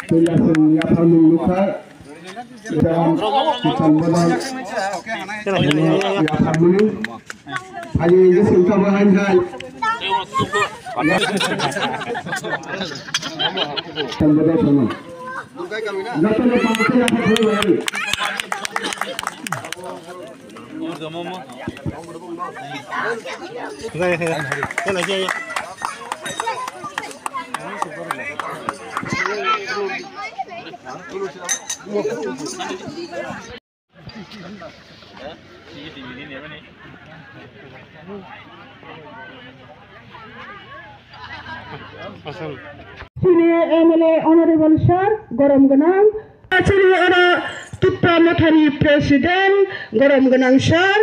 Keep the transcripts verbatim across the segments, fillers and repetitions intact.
Puila chwng yapharmung nukha. Jam, kisan bodol. Yapharmung. Haye, ye sungkha bo hai hai. Kisan bodol sama. Joto no pangkhe yapharmung hai. Chini M L A Honorable Sir, gorom gwnang. Chini oro Tipra Mothani President, gorom gwnang Sir,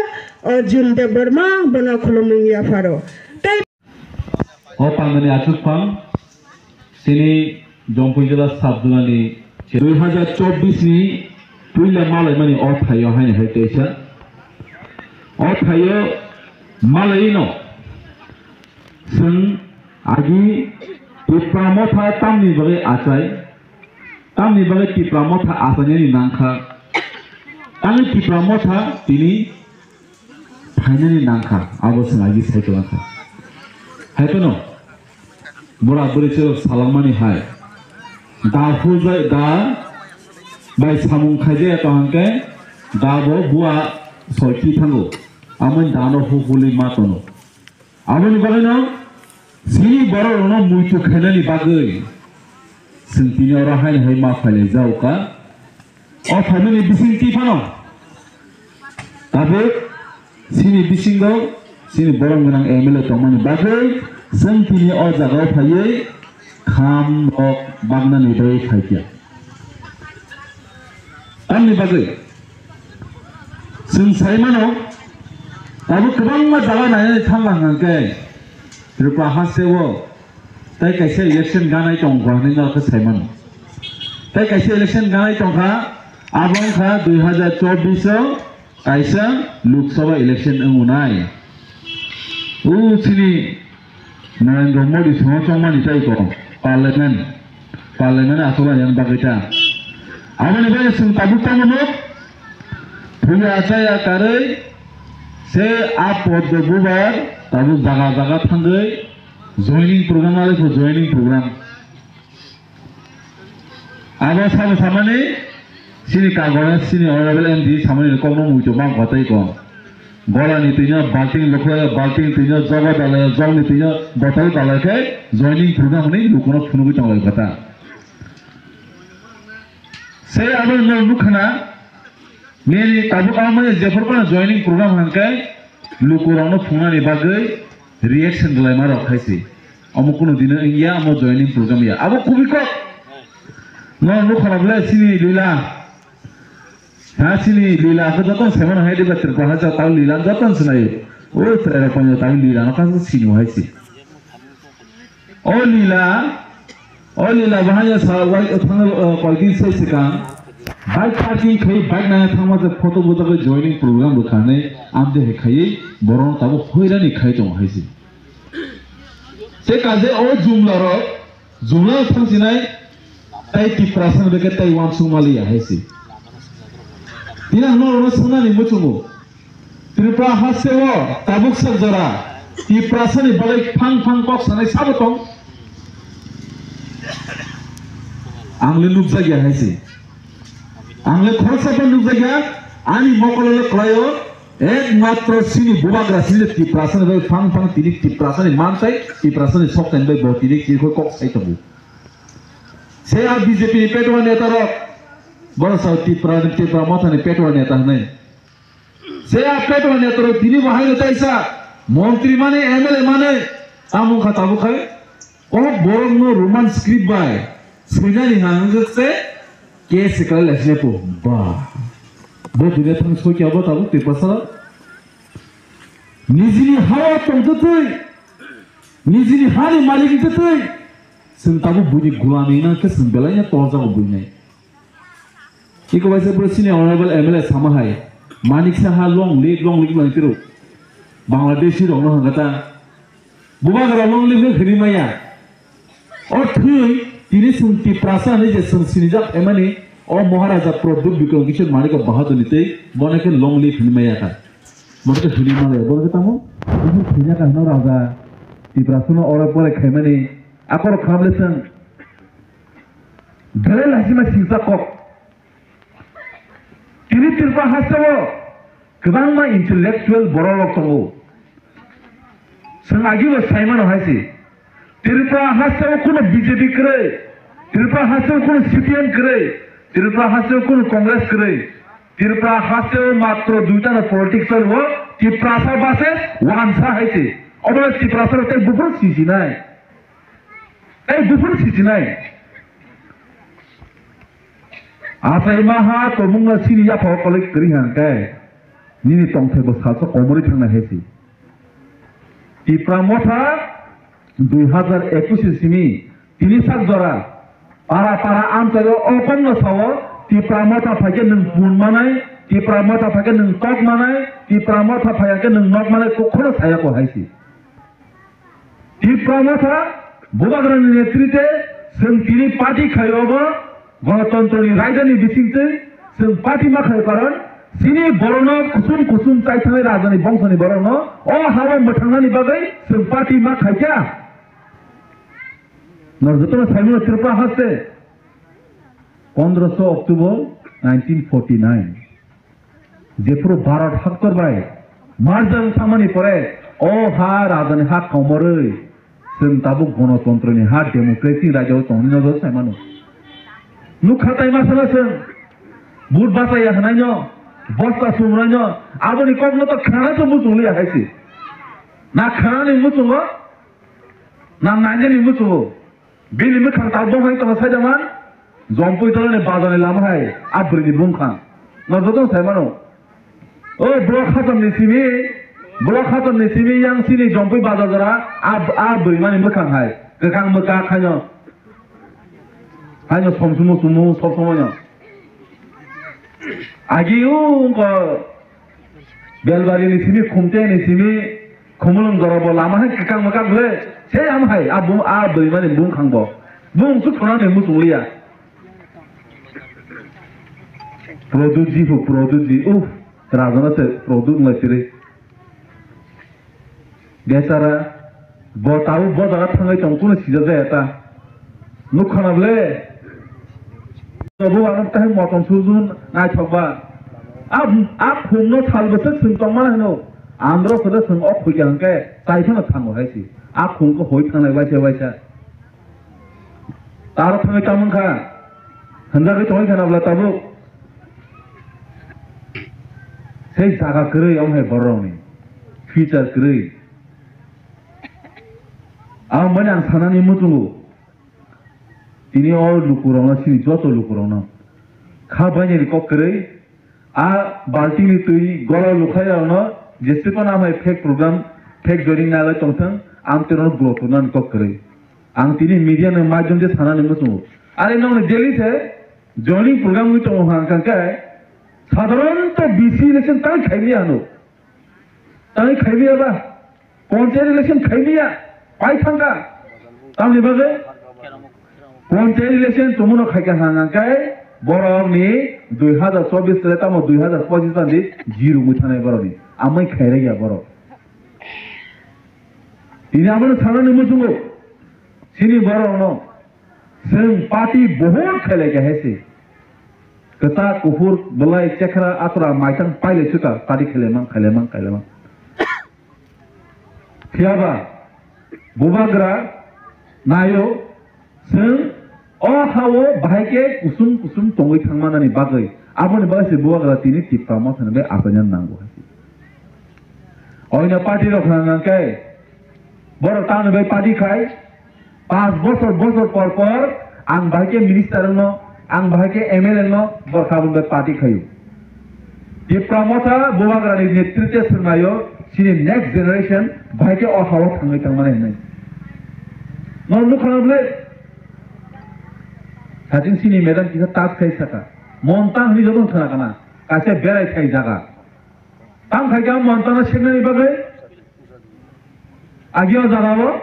Arjun Debbarma, bono khulumung yapharo. Tei o pandani achukphang, chini Jompui jila sub jilani dui hajar chobbish ni puila malaimani o thaio haino hai teisa. O thaio malaino Chwng agi Tipra Motha tamni bagwi achai, tamni bagwi Tipra Motha achainani nangkha, tamni Tipra Motha tini phainani nangkha, abo chwng agi sai kwlangkha. Hai phano bura bwrwi chwrok salangmani hai, da hujai da bai samung khaijaya tong hwnkhe da bo bua soi twi thango, amoni da no hukuli ma tono. Aboni bagwino chini bororokno muitu khainani bagwi chwng tini oro haino hai ma phailai jaoka. O phaimani bisingtwi phano tabuk chini bisingo chini borom gwnang M L A tongmani bagwi chwng tini o jagao phaiwi kham rok baknani bagwi phaikha. Tamni bagwi chwng sai mano, tabuk kwbangma jaga nainani thangla hwnkhe Tripura hasteo tei kaisa election ganai tongkha hwnwi no khe sai mano. Tei kaisa election ganai tongkha, abo wngkha dui hajar chobbish o kaisa Lok Sabha election wngnai. O chini Narendra Modi songno chongmani tei ko parliament, parliament achukla yang bagwi ta. Aboni bagwi chwng tabuk tamo nuk, phuya chaya karwi se a poddo bubar tabuk jaga jaga thangwi joining program alai kho joining program. Abo sabo samani chini kagona chini honorable M D samani kokno muitu mang kotai ko. Golani twino balting lukhlai, balting twino jogo dalai, jogni twino botol dalai khe joining program hwnwi lukuno phunugwi tonglai kota. Se abo no nukhana nini tabuk amo jephor kono joining program hwnkhe lukurokno phungnani bagwi reaction rwlaima rok hai se. Omo kunu dino wngya, omo joining program ya. Abo kubui kok. No nukhana bole chini lila. Ha chini lila khe joto se mano hai diba Tripura ha jatao lila joto sinai. O Tripura rok panya tao lila no kaso sini hai se. O lila, o lila bahai ya sa wai thang koidin se sikang. Bike parking khai bike nang thangma je photo bo joining program bo khanai amde he khai boron tabo hoirani khai tong hai se. Te kaje o jumla rok, jumla thangsinai, tai Tiprasa ni beke tai wansuk maliya hai se. Tini ang norok no swngnani muchungo. Tripura hasteo tabuk sak jora Tiprasa ni bagwi phang phang kok sanai sabo tong. Ang le nukjakya hai se. Ang le khoroksa phan nukjakya, ani mokolo le kwlaio. Ekmatro chini bubagra chini Tiprasa ni bai phang phang tini Tiprasa ni mantai, Tiprasa ni sokthai bai bo tini chirkhoi kok sai tongo. Se a B J P ni petwa neta rok, boro sa Tipra, Tipra Motha ni petwa neta hwnwi. Se a petwa neta rok tini bo haino taisa montri mani, M L A mani, tamo kha tabuk khai. O borok no Roman script bai swinani hang se ke se kala lesne po ba. Bo dunia thang soi kya bo tabuk Tiprasa. Nijini hawa tong tutui. Nijini hani malik tutui. Sing tabuk buni gulami na ke sing belai na torja ko buni. Iko bai se bro sini honorable M L A sama hai. Manik Saha long live, long live lang tiro. Bangladeshi rokno hwnkha ta bubagra long live hinwi maya. O thwi tini chwng Tiprasa hinwi je chwng sinijak emani o Maharaja Pradyut Bikram Kishore Manikya Bahadurni twi bono khe long live hinwi maya kha. Bono khe hinwi maya, bono khe tamo? Bini thwina kha hino raja Tiprasano oro pore khaimani akorok khamle chwng belai laisima singsa kok. Tini Tripura hasteo kwbangma intellectual bororok tongo. Chwng agibo saimano hai se. Tripura hasteo kuno B J P kwrwi, Tripura hasteo kuno C P M kwrwi, Tripura hasteo kuno Congress kwrwi. Tripura hasteo matro duitano politics chalo, Tiprasa versus Wansa hai se. Obo Tiprasa tei buphuru sijinai. Tei buphuru sijinai. Achaima ha tongmungno chini yaphao koloi kwrwi hwnkhe, nini tongthai bo salsa komorwi thangna hai se. Tipra Motha dui hazar ekush ni simi tini sak jora para para amchaio o kokno sao, Tipra Motha phaikhe nwng pun manai, Tipra Motha phaikhe nwng tok manai, Tipra Motha phaikhe nwng nok manai, kokhono saya ko hai se. Tipra Motha Bubagrani netrite chwng tini party khaio bo Ganatantrani raidani bisingtwi chwng party ma khaio, karon chini borokno kusum kusum chaithangwi rajani bongsoni borokno o hao mwthangnani bagwi chwng party ma khaikha. Nor jotono saimano Tripura haste pondroso October nineteen forty nine. Jephuru Bharat haktor bai marjang thangmani pore o ha rajani ha komorwi chwng tabuk gonotontroni ha democratic rajao tongni nojor saimano. Nukha tai masana chwng vote bachaya hwnaino, bosta sumraino, aboni kokno to khana to muchungliya hai se. Na khanani muchungo, na nainani muchungo. Bini mwkhang tabuk hai tongo saida man, Jompui tolani bazarni lama hai, a bwrwini bumkhang. No joto sai mano. O block khatamni simi, block khatamni simi yang sini Jompui bazar jora, a, a bwrwimani mwkhang hai. Kwkhang mwkak haino. Haino somsumo sumo sob somoino. Agi o wngkha Belbari ni simi, Khumte ni simi, Khumulwng jora bo lama hai kwkang mwkang le, se am hai, a bum, a bwrwi mani bumkhang bo. Bung su khuna ni muchung liya. Produce ji hu, produce ji, uff, rajana se produce ngai siri. Bechara, bo tabuk bo jaga thangwi tong, kuno sijak jaya ta. Nukha na ble? Bo ano tai motom sujun naithok ba. A, a phungno sal bwswk swng tongma hino. Andhra Pradesh swng ok khuikha hwnkhe, tai phano thango hai si. A phungkhe hoi thangnai waisa waisa. Taro thangwi tamung kha. Hwnjagwi tongwi kha na bwla tabuk. Sei jaga kwrwi, omo hai bororokni future kwrwi. Aboni ang sanani muchungo. Tini o lukurokno, chini joto lukurokno kha bainani kok kwrwi, a baltingni twi gola lukhlairokno, jese phano amhai fake program, fake joining nalai tongthwng, amtwino gulok turnani kok kwrwi. Ang tini media ni maidyom se sanani muchungo. Are nokni Delhi se joining program wngwi tongo hwnka khe, sadharanto B C election tang khaimya hwno. Tang khaimya ba? Panchayat election khaimya, pai thangkha. Tamni bagwi? Panchayat election tongmano khaikha hwnka khe, borokni dui hazar chobbish le tamo dui hazar pochis tandi zero wngwi thanai borokni. Amai khairaiya borok. Tini abono sanani muchungo, chini borokno, chwng party bohor khailai kha hai se. Kwchak, kuphur, bwlai, chekhra, athra, maitang pailai suka, party khailai mang, khailai mang, khailai mang. Phiyaba, bubagra, nayo, chwng o ha-o bahai khe kusum kusum tongwi thangmanani bagwi, aboni bagwi se bubagra tini Tipra Motha ni bai achaina nango hai se. Oino party rok hwnka khe, borok tamni bai party khai, panch bosor bosor por por ang bahai khe minister wngno, ang bahai khe M L A wngno, borok aboni bai party khaio. Tipra Motha bubagrani netritwe swrwngnaio chini next generation bahai khe o ha-o thangwi tongmani hwnwi. Norok nukha na bwle? Saching chini madam kisa touch khai saka. Mon tang hinwi joto khna kana. Kaisa berai khai jaga. Tang khai khe Mon tangno seknani bagwi? Agi o jagao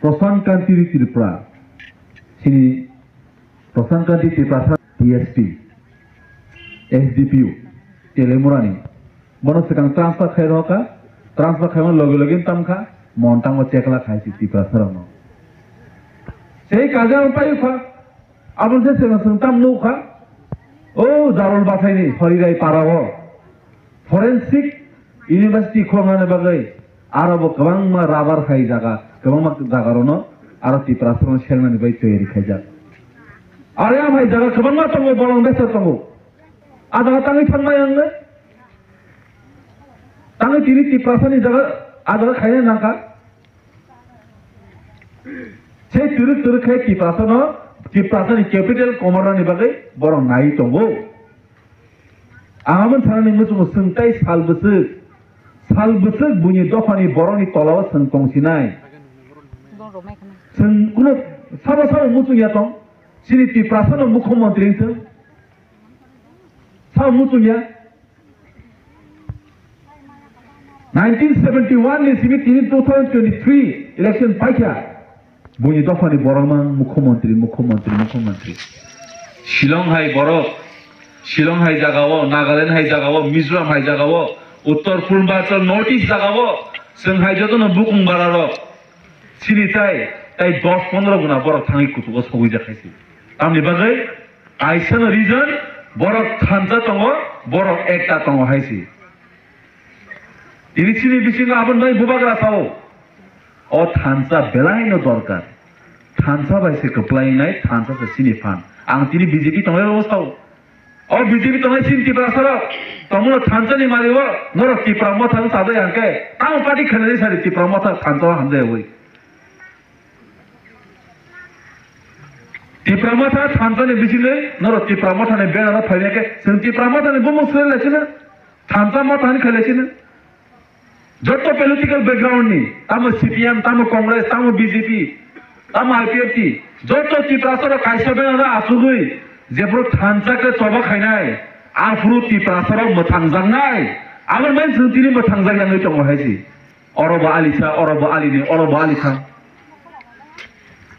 Prasant Kanti Tripura, chini Prasant Kanti Tripura D S P, S D P O, Telemurani. Bono swkang transfer khai rokha, transfer khaima loge loge tamkha, montango chekla khai si Tripura sarokno. Sei kaja ang paikha, aboni se swkang swkang tam nukha, o Jarol Basaini, Horirai Parao. Forensic University khuloknani bagwi aro bo kwbangma rubber hai jaga, kwbangma jaga rono aro Tiprasano selnani bai toyari khaijak. Aro ya hai jaga kwbangma tongo, bolong besa tongo. A jaga tangwi thangmai ang le. Tangwi tini Tiprasani jaga, a jaga khaina nangkha. Sei twrwk twrwk khe Tiprasano, Tiprasani capital komornani bagwi borok naiwi tongo. Ang amo sanani muchungo chwng tai sal bwswk, sal bwswk buini dophani borokni tolao chwng tongsinai. Chwng kuno sabo sabo muchung ya tong, chini Tiprasano mukhyamantri wngthwng. Sabo muchung ya. Nineteen seventy one ni simi tini two thousand twenty three election paikha. Buini dophani borok mang mukhyamantri, mukhyamantri, mukhyamantri. Shillong hai borok, Shillong hai jagao, Nagaland hai jagao, Mizoram hai jagao, Uttor Purbanchal North East jagao, chwng hai jotono bukung bararok. Chini tai, tai dos pondro guna borok thangwi kuchugo sogwi jak hai se. Tamni bagwi kaisa no reason, borok thansa tongo, borok ekta tongo hai se. Tini chini bisingo aboni bai bubagra sao. O thansa belai no dorkar. Thansa bai se kwplai nai, thansa se chini phan. Ang tini B J P tonglai rw sao. O B J P tongnai chini Tiprasa rok, tongmano thansa ni mari o, norok Tipra Motha no chajai hwnkhe, tamo party khainani sari Tipra Motha thansa o hamjai wi. Tipra Motha thansa ni bisingwi norok Tipra Motha ni banner o phainai khe, chwng Tipra Motha ni bumung swlai lai china, thansa Motha ni khailai china. Joto political background ni, tamo C P M, tamo Congress, tamo B J P, tamo I P F T, joto Tiprasa rok kaisa banner o achugwi, jephuru thansa khe choba khainai, aphuru Tiprasa rok mwthangjaknai, aboni bai chwng tini mwthangjak yangwi tongo hai se. Oro bo alisa, oro bo alini, oro bo alithang.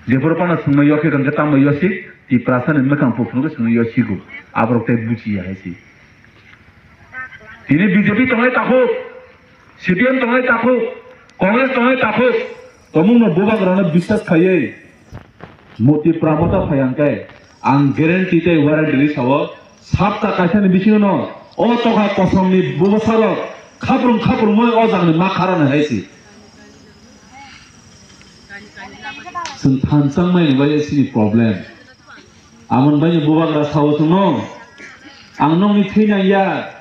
Jephuru phano chwngno yokhe kangkhe tamo yosik, Tiprasa ni mwkhang buphuru khe chwngno yosigo. Aborok tei buchiya hai se. Tini B J P tongnai takhuk, C P M tongnai takhuk, Congress tongnai takhuk, tomungno bubagrano biswas khaiwi, Moti Pramota phai hwnkhe, ang guarantee tei warranty ri sao, sapta kaisani bisingo no o tokha kosongni bubasarok khaprwng khaprwngwi o jagani ma kharani hai se. Chwng thansa wngmani bai sini problem. Amoni bai bubagra sao chwngno, ang nokni thwi nangya.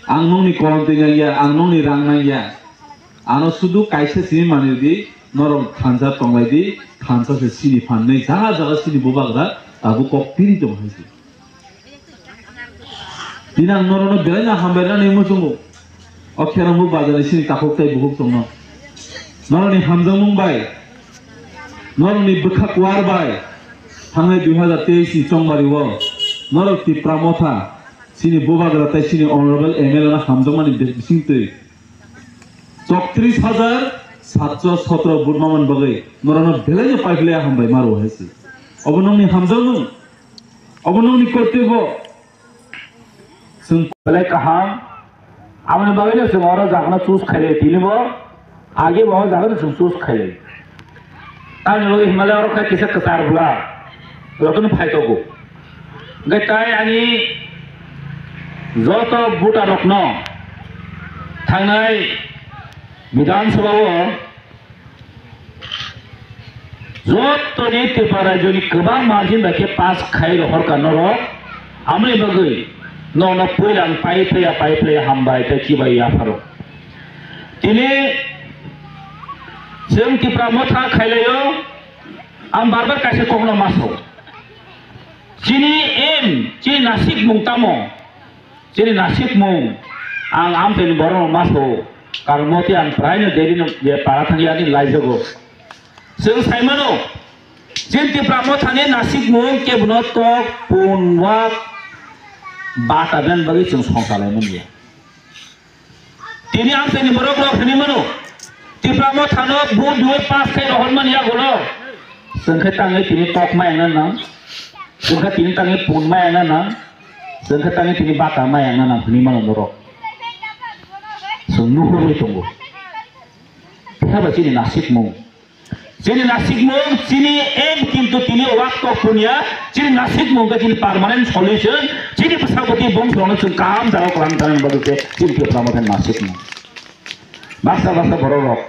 Ang nokni kolom twi nangya, ang nokni rang nangya. Ano sudu kaisa simi manwi di, norok thansa tonglai di, thansa se sini phan nai, jaga jaga sini bubagra tabuk kok tiri tong hai se. Tini ang norokno belai no hambai rani muchungo. O kherang bo bazar ni sini takhuk tei bukhuk tongno. Norokni hamjakmung bai, norokni bwkha kuar bai, thangnai dui hazar teis ni chongmari o norok Tipra Motha, chini bubagra tei chini honorable M L A no hamjakmani bisingtwi chowtris hazar satso sotro vote mamani bagwi norokno belai no paiphlai hambai maro hai se. Obo nokni hamjakmung, obo nokni kortoi bo. Chwng belai kaham. Aboni bagwino chwng oro jagano choose khailai, tini bo agi bo o jagano chwng choose khailai. Tamni bagwi hinmale oro khe kisa kwchar bwla jotono phaitogo. Hwnkhe tai ani joto voter rokno thangnai Bidhan Sabha o Joto ni Tripura rajyo ni kwbang margin bai khe pass khai rohor ka norok. Amoni bagwi nono puila ang pai phlaiya, pai phlaiya hambai tei chibai yapharo. Tini chwng Tipra Motha khailaio, ang bar bar kaisa kokno maso. Chini aim, chini nasik mung tamo? Chini nasik mung, ang amtwini borokno maso. Karon moti ang praino daily no je para thangya ani laijago. Chwng saimano, chini Tipra Mothani nasikmung kebono tok, pun, wak, bata ben bagwi chwng songsa laimani ya. Tini amchaini borok rok hwnwi mano, Tipra Mothano vote duwi pass khai rohormani yagulo. Chwng khe tangwi tini tok ma yangna nang. Chwng khe tini tangwi pun ma yangna nang. Chwng khe tangwi tini bata ma yangna nang hwnwi mano borok. Chwng nuhurwi tongo. Phiya ba chini nasikmung. Chini nasikmung, chini aim kintu tini wak tok punya, chini nasikmung khe chini permanent solution, chini bwsabwtwi bongsorokno chwng kaham jagao kwlang tanani bagwi khe chini Tipra Motha nasikmung. Baksa baksa borok rok.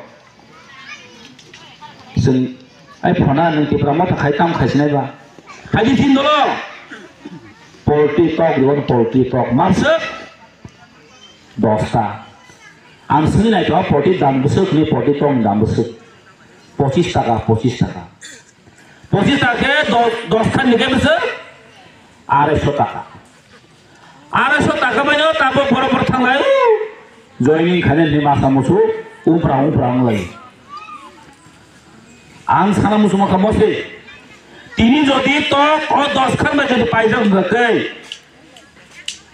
Chwng, ai phona nwng Tipra Motha khai tamo khaisinai ba? Khai di tin dolo. Polti tok, ribon polti tok. Mansuk. Dosta. Ang swngwi naithogo, poti dam bwswk hwnwi poti tong dam bwswk. Pochis taka, pochis taka. Pochis taka khe dos, dos khan ni khe bwswk? Arai sho taka. Arai sho taka bai no tabuk borok borok thanglai. Joining khainai hwnwi masa musu, umpra umpra wnglai. Ang sana musu mokha mose. Tini jodi tok o dos khan bai jodi paijak wngkha khe,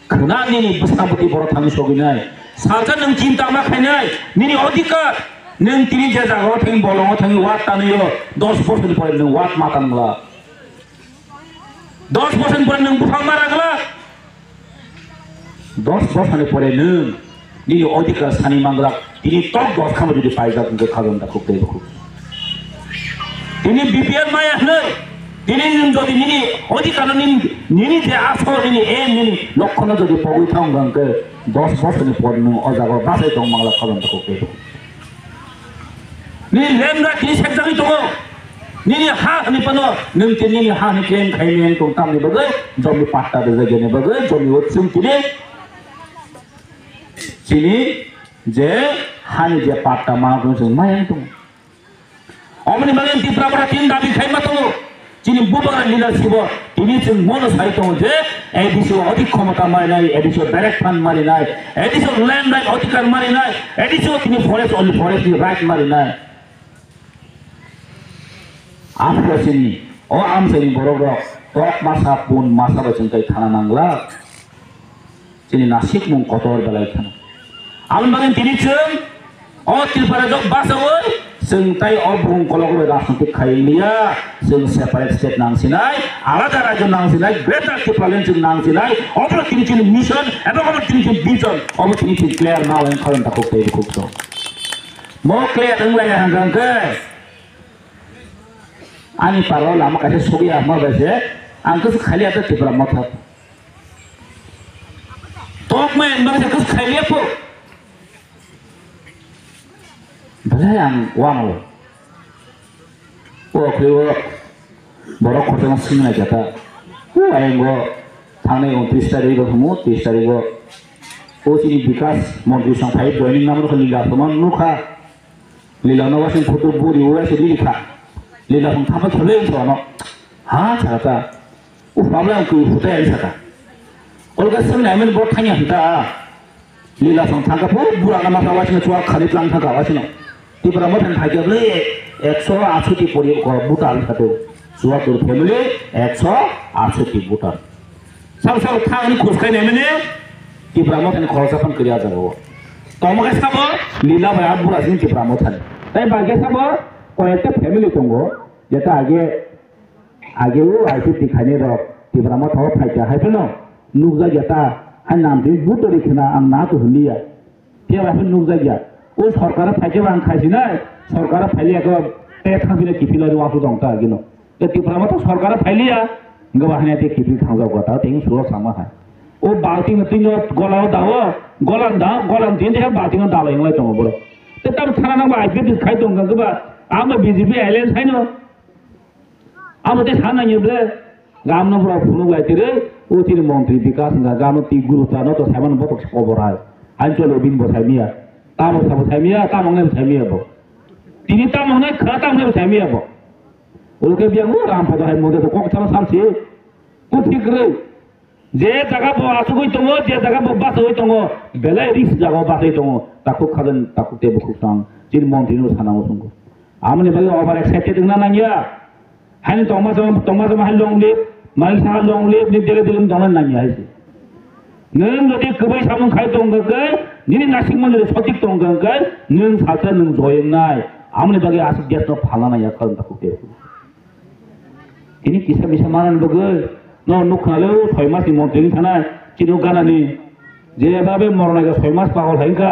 khna nini bwsabwtwi borok thangwi sogwinai. Salsa nwng chinta ma khainai, nini odhikar. Nwng tini je jagao thangwi bolongo thangwi ward tanwio, dos bosorni pore nwng ward ma tangla. Dos bosorni pore nwng buphang ma ragla. Dos bosorni pore nwng nini odhikar sani manglak, tini tok dos khama jodi paijak wngkhe khajon da khuk tei khuk. Tini B P L maya hwnwi, tini nwng jodi nini odhikar nini, nini je asol nini aim nini lokhono jodi pogwi thang wngkhe dos bosorni pore nwng o jagao bachai tong manglak khajon da khuk tei khuk. Nini lemra kini sekjagwi tongo. Nini ha hwnwi phano nwng tini nini ha hwnwi claim khai meng tong tamni bagwi, jomi patta rwjak yani bagwi, jomi o chwng tini chini je hani je patta ma tong chwng ma yang tongo. Omoni bagwi Tipra Motha tini dabi khai ma tongo. Chini bubagra leadership o tini chwng mono sai tongo je A D C o odik khomota marinai, A D C o direct fund marinai, A D C o land right odhikar marinai, A D C o tini forest only forest ni right marinai. Aphuru chini o amchaini borok rok tok masa pun masa bai chwng tai thana nangla. Chini nasikmung kotor belai kheno. Aboni bagwi tini chwng o Tripura jok bachaui chwng tai o bumung kolok bai rajnitik khai liya. Chwng separate state nang sinai, alada rajyo nang sinai, Greater Tipraland chwng nang sinai. Obo tini chini mission, eba obo tini chini vision, obo tini chini clear ma lai kharon ta khuk tei khuk to. Mo clear wng lai hang khe ani paro lama kaisa sugya ma bai se ang khe khali ata Tipra Motha. Tok mai ang bangsa kus khailiya po. Belai ang wano. O khriwo borok khoroksa swngna jata. O ayang go thangnai untris tarik go humu, tris tarik go. O chini Bikas montri song phai joining namro khali ga phone nukha. Lila no wasing photo buri o se lili kha. Lila song thapa khale so no. Ha chata. U pabla ang kui photo ai saka. Kolka sing nai men bot thanya hita. Lila song thangka pho bura na masa wasing chua khali tlang thangka wasing no. Tipra Motha ni phaikya ble ekso atsoti pori ko buta ang khato. Chua tur family ekso atsoti buta. Sabo sabo thang ni khus khai nai mene Tipra Motha ni khoroksa phan kwrwi ah jagao. Tongma khe sabo Lila bai ah bura sini Tipra Motha ni. Tai bai khe sabo koyekta family tongo, jeta age, age o I P T khainai rok Tipra Motha o phaikha hai phano nukjak ya ta, hai nam twi butori khna ang na to hwnliya. Phiya ba phano nukjak ya. O sorkar phaikhe ba ang khaisinai, sorkar phailiya khe ba te thangsinai kiphilai rw aswk tong ta gino. Te Tipra Motha sorkar phailiya, hwnkhe ba hanya te kiphil thangjak kha ta, tei surok sama hai. O balting no tino gola o da o, gola da, gola tin te balting no dalai nglai tongo borok. Te tam thana nang ba I P F T khai tong kha ba, amo B J P alliance haino. Abo tei sana nyo ble, gamno borok phunuk lai tiri, o tini montri Bikas wngkha, gamno twi guru ta no to saiman botok se kobor hai. Hain cholo bin bo saimiya, tamo sabo saimiya, tamo ngai bo saimiya bo. Tini tamo ngai kha tamo ngai bo saimiya bo. Olo ke biang o ram pada hai montri kok chama samsi, ko thik rei. Je jaga bo asugwi tongo, je jaga bo bachagwi tongo, belai risk jaga o bachagwi tongo, takhuk khajan, takhuk tei bukhuk tang, chini montri no sana muchungo. Amoni bagwi over excited wngna nangya. Haino tongma joma, tongma joma hai long live, mailsa long live ni dele dele wng tongna nangya hai se. Nwng jodi kwbai samung khai tong kha khe, nini nasikmani jodi sotik tong kha khe, nwng salsa nwng joyeng nai. Amoni bagwi aswk desh no phalna nai ya khorang takhuk te. Tini kisa misa manani bagwi no nukha le o soi mas ni montri wng thanai, chini o ganani je babe morona khe soi mas pagol hai wngkha,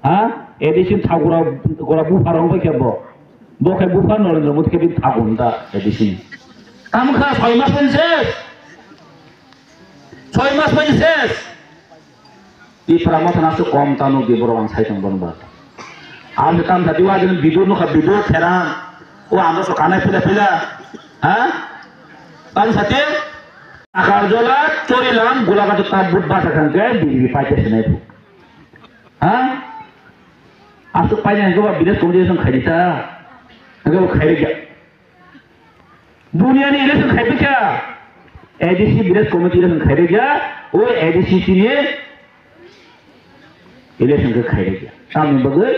ha? A D C thagura gora bupha rong bai khe bo. Bo khe bupha Narendra Modi khe bini thago hwn ta A D C ni. Tamo kha soi mas bai se. Soi mas bai se. Tipra Motha na se kom tano di borok ang sai tong bon ba. Ang se tam thati wa jin bidur nukha bidur theran. O ang so kanai pila pila. Ha? Tam thati Akarjola, Chorilam, Gulaghat ta but basa khan ke B J P paite sinai bu. Ha? Asuk paina hingke ba village committee election khaidi ta. Hingke bo khaidi kya? Duniya ni election khaidi kya? A D C village committee election khaidi kya? O A D C chini election khe khaidi kya? Tamni bagwi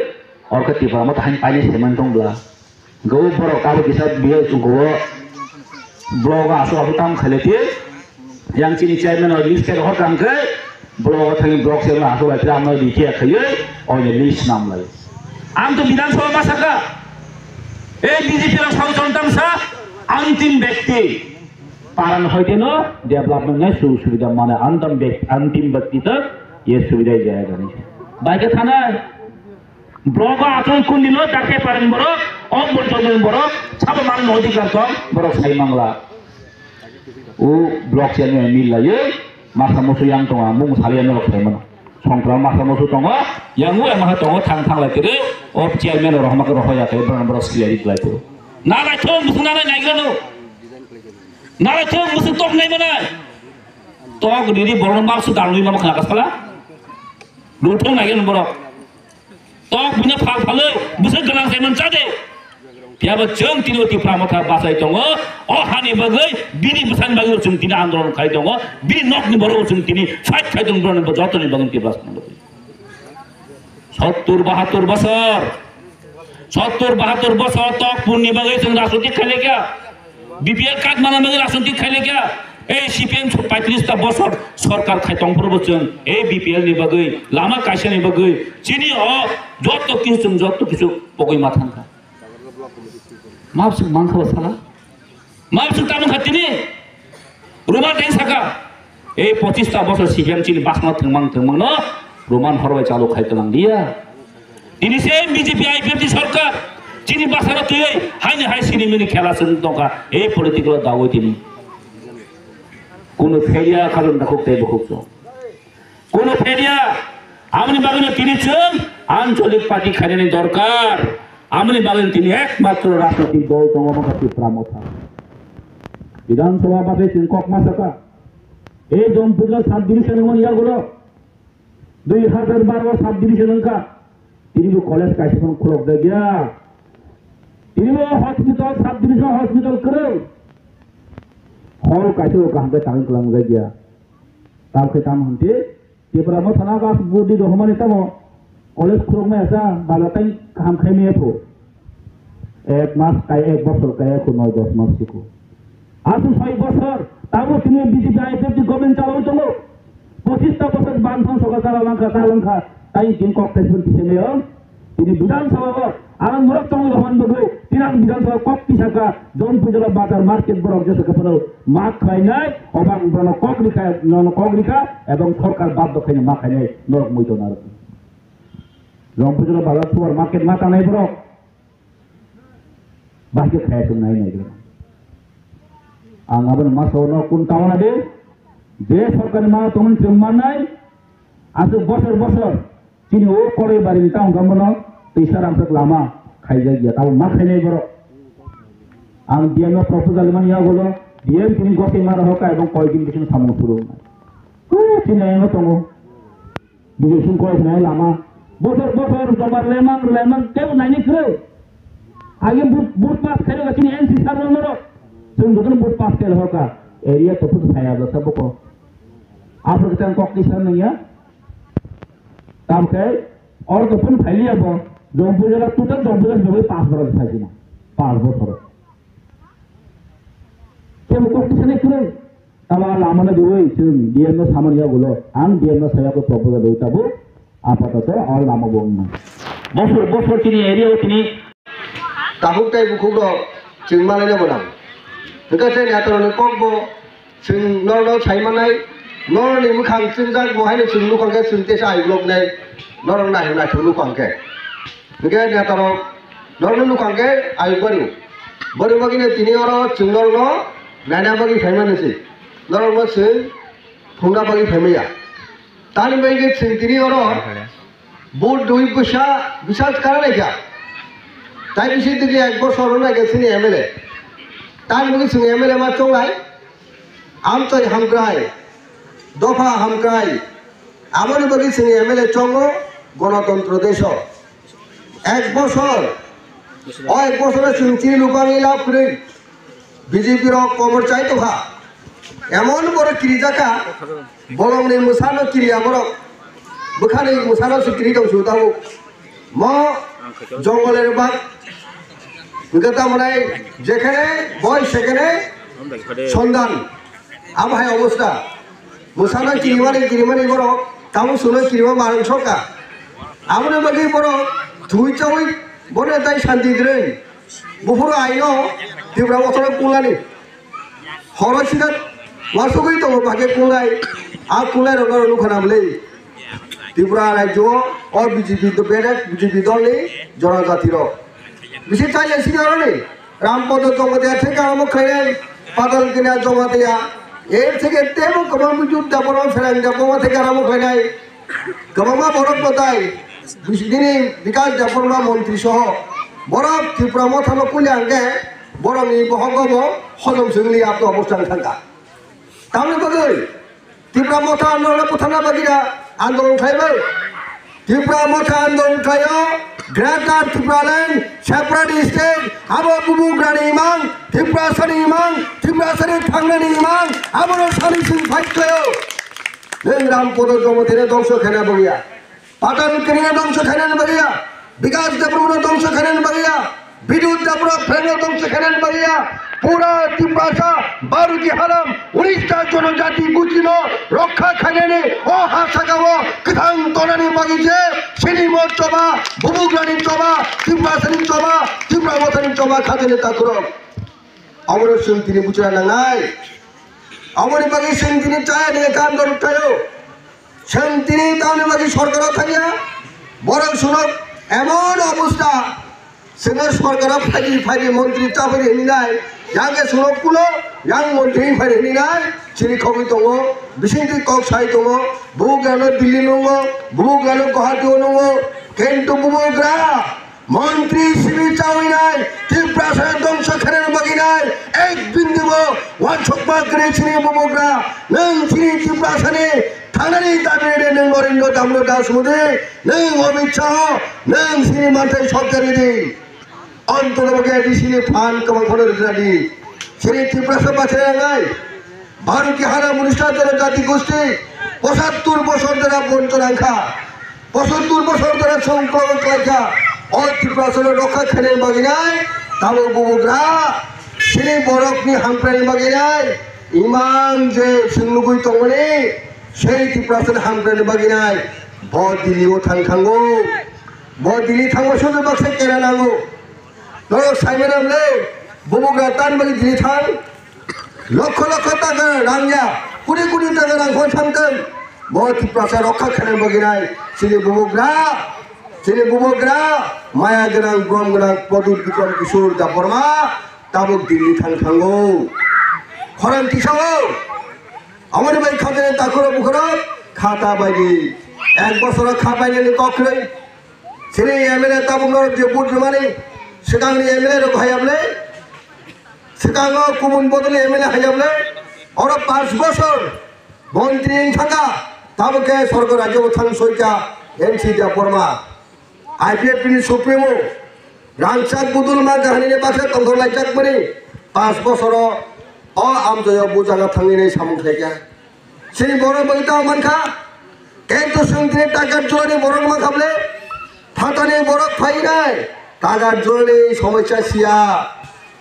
orkhe Tipra Motha hain paina seman tong bla. Go borok abo kisa biyo chungko blog asuk asuk tam khaidi. Yang chini chairman o list khe rohor kang khe, block o thangwi block chairman aswk lai tamo rikhe khaiwi oini list nam lai. Ang to Bidhan Sabha ma saka, ei B J P rok sao chon tang sa, antim bekti. Paran hoite no development nai su subida mane antam bek-, antim bekti tak ye subida jaya gani. Baike thanai. Blogo achuk kundi no dakhe pareng borok, o borok borok, sabo mang no odhikar tong, borok sai mangla. O block chairman mil lai, masa musu yang tonga, mung sali yang borok sai mano. Songkra masa musu tongo, yang u emaha tongo, thang thang lai kiri, o chairman rohma ke rohoya ke, borok borok sili lai tu. Na lai thong musu na lai nai gano. Na lai thong musu tok nai mana. Tok diri borok baksu dalwi mama khana kasala. Luthong nai gano borok. Tok bini phal phalwi bwswk gwnang se man chade. Phiya bo chwng tini o Tipra Motha bachai tongo. O hani bagwi bini bwsani bagwi chwng tini andolon khai tongo. Bini nokni borok chwng tini fight khai tongo, borokni bo jotoni bagwi Tipra Motha. Sottur bahattur bosor. Sottur bahattur bosor tok punni bagwi chwng rajniti khailekha. B P L card mana bagwi rajniti khailekha. Ei C P M paitris ta bosor sorkar khai tongphuru bo chwng ei B P L ni bagwi, lama kaisa ni bagwi, chini o joto kisu chwng joto kisu pogwi ma thangkha. Mabswk mankha bo sala? Mabswk tamo kha tini? Roman teng saka. Ei pochis ta bosor C P M chini basma thwngmang thwngmang no Roman horbai chalu khai tlang dia. Tini se B J P I P F T sorkar chini basaro twi haini hai sini mini khela sung tongkha ei political dawi tini. Kuno pheya khalung dakhuk tei bukhuk so. Kuno pheya amni bagwino tini chwng ancholik party khainani dorkar. Amni bagwino tini ekmatro rajnotik dol tongo mokha Tipra Motha. Bidhan Sabha bade chwng kok ma saka. Ei Jampui sub division wng yagulo. Dui hajar baro sub division wngkha, tini bo college kaisa phano khulok jak ya. Tini bo hospital, sub division hospital kwrwi. Hall kaisa bo kaham khe tangwi kwlang jak ya. Tamo khe tamo hwn khe, Tipra Motha no bas budi rohormani tamo college khulok maya cha, bala tei kaham khai maya pho. Ek mas kai, ek bosor kai, ek noi dos mas siko. Aswk soi bosor, tabo tini B J P I P F T government chalaui tongo. Pochis ta bosor bangthang soka chala langkha, chala langkha, tai tin kok Facebook kisa meyo. Tini Bidhan Sabha o, ang norok tongwi rohormani bagwi, tini ang Bidhan Sabha kok kisa ka, Jampui jora bazar market borok jesa ka phano mak khlainai, obang bono kok rikha, nono kok rikha, ebong sorkar bad do khaina mak khainai, norok muitu narok. Jampui jora bazar super market ma tangnai borok. Bahai khe khaya chwng nai nai. Ang abono ma sao no kun tawana de, je sorkarni ma tongmani chwng mannai, aswk bosor bosor chini o Koloibari ni town gam bono twisa ramsok lama khaijak ya, tabuk ma khainai borok. Ang D M no proposal mani yagulo, D M tini gosoi ma rohorkha ebong koi din bisingo samung phuru wngnai. Khe chini ayang no tongo. Bini sung koi hwnai lama. Bosor bosor joma rwlaimang rwlaimang tei bo naini kwrwi. Age but but pass khairok chini N C sir rok norok. Chwng jotono but pass khe rohorkha. Area to phut phaiya jasa boko. Aphuru khe tang kok tisa nangya. Tam khe or to phun phailiya bo. Jom pujala total jom pujala jom pass borok phaisina. Pass bosor. Khe bo kok tisa nai kwrwi. Ama lama no diwi chwng D M no samani yagulo, ang D M no saya ko proposal diwi tabuk, apatoto o lama bo wngmani. Bosor bosor chini area o tini tabuk tai bukhuk rok chwng malai no bo nang. Hwnkhe chini atorok ni kok bo chwng norok no sai manai, norok ni mwkhang chwngjak bo haino chwng nukhang khe chwng tesa ai block nai, norok nai naithok nukhang khe. Hwnkhe netarok norokno nukhang khe ayuk bari. Bari bagwino tini oro chwng norokno naina bagwi phaimani se. Norokno chwng phungna bagwi phaimaya. Tamni bagwi khe chwng tini oro vote dui bwsa bwsa kana naikha. Tai bisi digi ek bosor naikha chini M L A. Tamni bagwi chwng M L A ma chongnai. Amchai hamkrai, dopha hamkrai, aboni bagwi chwng M L A chongo Ganatantro desh o. Ek bosor, o ek bosor o chwng chini lubangwi lab kwrwi B J P rok kobor chai tongkha. Emon borok kirijakha, bolongni mwsano kiriya borok, bwkhani mwsano se kiri tong su tabuk. Mo jongolni bak hwnkhe tamo nai jekhene boi sekhene sondan. Abo hai obostha. Mwsano kirimani kirimani borok tamo suno kirima marwng soka. Aboni bagwi borok thwi chawi bono tai santi kwrwi. Buphuru aino Tipra bothoro kulani. Horo sida wasugwi tongo bagwi kulai. A kulai rok norok nukha na bwlwi. Tripura rajyo o B J P do bedek B J P dolni jonojati rok. Bisi chaya sida roni. Rampodo Jamatia theke arombo khlainai. Padal Kanya Jamatia. Er theke tebo kwbang bijut da borom pherang da bomo theke arombo khlainai. Kwbangma borok bwtai, bini Bikas Debbarma montri soho borok Tipra mothano puila hwnkhe borokni bohogo bo hojom se wngli abdo obostha wng thangkha. Tamni bagwi Tipra motha andolon butharna bagwi da andolon khlaibai. Tipra motha andolon khlaio, Greater Tipraland separate state, abo bubugrani imang, Tiprasani imang, Tiprasani thangnani imang, abono sani sing fight khlaio. Nwng Rampodo Jamatia no dongso khaina bagwi ya. Padal Kanya no dongso khainani bagwi ya, Bikas Debbarma no dongso khainani bagwi ya, Bidut Debbarma phrang no dongso khainani bagwi ya, pura Tiprasa, Baruki Haram, unis ta jonojati gusti no rokha khainani o ha saka o kwthang tonani bagwi se chini mo choba, bubugrani choba, Tiprasani choba, Tipra mothani choba khatini takhurok. Omono chwng tini buchina nangnai. Aboni bagwi chwng tini chaya ni ekam dorok thaio. Chwng tini tamni bagwi sorkaro thangya. Borok sunok emon obostha. Chwngno sorkaro phaidi phaidi montri chabwi hinwi nai. Yang ke sunok kulo, yang montri phaidi hinwi nai. Chini khogwi tongo, bisingtwi kok sai tongo. Bubugrano Delhi nungo, bubugrano Guwahati o nungo. Kintu bubugra Montri simi chawi nai, Tiprasa dongso khainani bagwi nai, ek bindi bo wansukma kwrwi chini bubugra, nwng chini Tiprasani thanani dabi rwdi nwng Narendra Damodar Das Modi, nwng Amit Shah, nwng chini manthai sokjak rwdi. Ontotobokhe A D C ni phan kwbang kheno rwjadi. Chini Tiprasa bachai nangnai. Bharuki Haram unis ta jonojati gosti pochattor bosor dhora boncho nangkha. Pochattor bosor dhora songkromo khlaikha. O Tiprasano rokha khainani bagwi nai, tabuk bubugra, chini borokni hamkraini bagwi nai, imang je chwng nugwi tongmani, sei Tiprasano hamkraini bagwi nai, bo Delhi o thang thango. Bo Delhi thangma sujak baksa kena nango. Norok saimano le, bubugra tan bagwi Delhi thang. Lokho lokho taka rang ya, kuri kuri taka rang phon samtwng. Bo Tiprasa rokha khainani bagwi nai, chini bubugra, chini bubugra, maya gwnang, brom gwnang, Pradyut Bikram Kishore Debbarma, tabuk Delhi thang thango. Khorang tisao, amoni bai khajani takhoro bukhoro, khata baidi, ek bosoro kha bainani kokroi. Chini M L A tabuk norok je vote rwmani, swkangni M L A rok hayable, swkango kubun bodolni M L A hayable, oro panch bosor montri wng thangkha, tabuk khe sorgo rajyo bo thang soikha N C Debbarma, I P F T ni supremo, rangchak budul ma kahani ni baksa tongthok laijakmani, panch bosoro o amchoyo bujaga thangwi nai samung khlaikha. Chini borok bai tamo mankha, kintu chwng tini taka jora ni borok mankha bole, phatani borok phainai, taka jora ni somosya siya.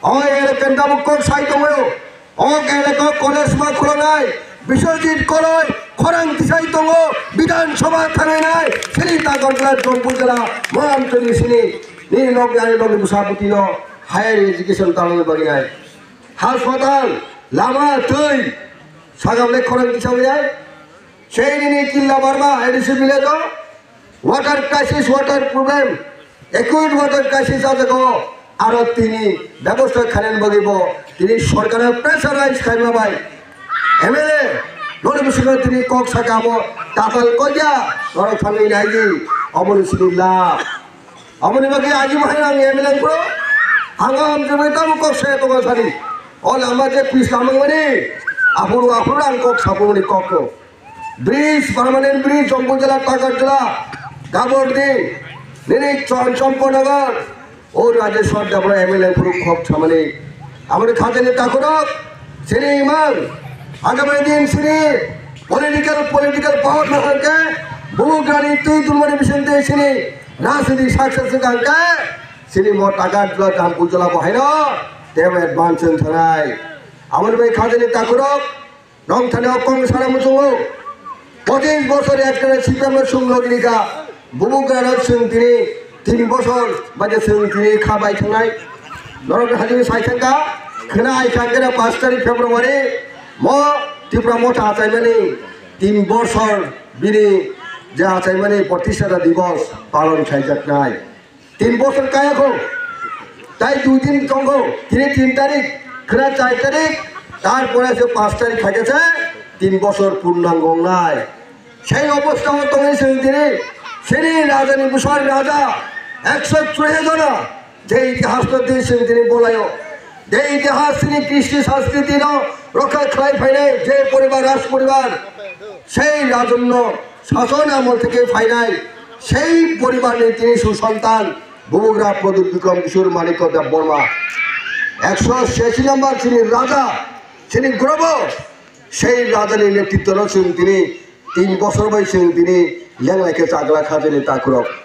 O election tabuk kok sai tongo, O elaka college ma khulonai, Biswajit Koloi khorang tisai tongo, Bidhan Sabha thangnai, sini Takarjala Jampui jala, Mohamchori sini, nini nok ani nokni bwsaputino higher education tangnai bagwi nai. Hospital, lama, twi, sagam le khorang tisai nai, sei nini Killa Barma A D C village o, water crisis, water problem, acute water crisis o jaga o aro tini bebosta khainani bagwi bo tini sorkar o pressurize khaima bai M L A noni bisingo tini kok saka abo tatal kok ya norok thangwi nai di, omo ni sini la. Omo ni bagwi agi mahai ang M L A bro, ang o hamjagwi tamo kok saya tongo sari. O lama je pis lama mani, aphuru aphuru ang kok sabu mani kok ko. Bridge, permanent bridge, Jampui jala, Takarjala, Gabordi, nini Chon-, Champanagar, o Rajeshwar Debra M L A phuru kok samani. Aboni khajani takhurok, sini imang, agamani din sini political, political power na hangke, bugrani twi tulmani bisingtwi sini rajniti success hangke, sini mo Takarjala, Jampui jala bo haino, tebo advance wng thanai. Aboni bai khajani takhurok, Nong thani o kong sana muchungo. Pochis bosor ekta C P M no sung logini ka. Bubugra no sung tini tin bosor baje sung tini kha bai thangnai. Norok hajini sai thangka. Khna ai thangkena paanch tarik February. Mo Tipra Motha achaimani tin bosor bini je achaimani protisthata divos palon khaijaknai. Tin bosor kaya kho. Tai dui din tongkho. Tini tin tarik, khna char tarik, tarpore se paanch tarik khaikhe se tin bosor purnango wngnai. Sei obostha o tongwi chwng tini sini rajani bwsar raja ekso chwraisa jona je itihas no twi chwng tini bolaio. Je itihas chini kristi sanskriti no rokha khlai phainai je poribar, raj poribar, sei rajonno sason amol theke phainai sei poribarni tini susantan Bubugra Pradyut Bikram Kishore Manikya Debbarma. Ekso sesi number chini raja, chini grobo, sei rajani netritwno chwng tini tin bosor bai chwng tini lenglaikhe chagla khajani takhurok.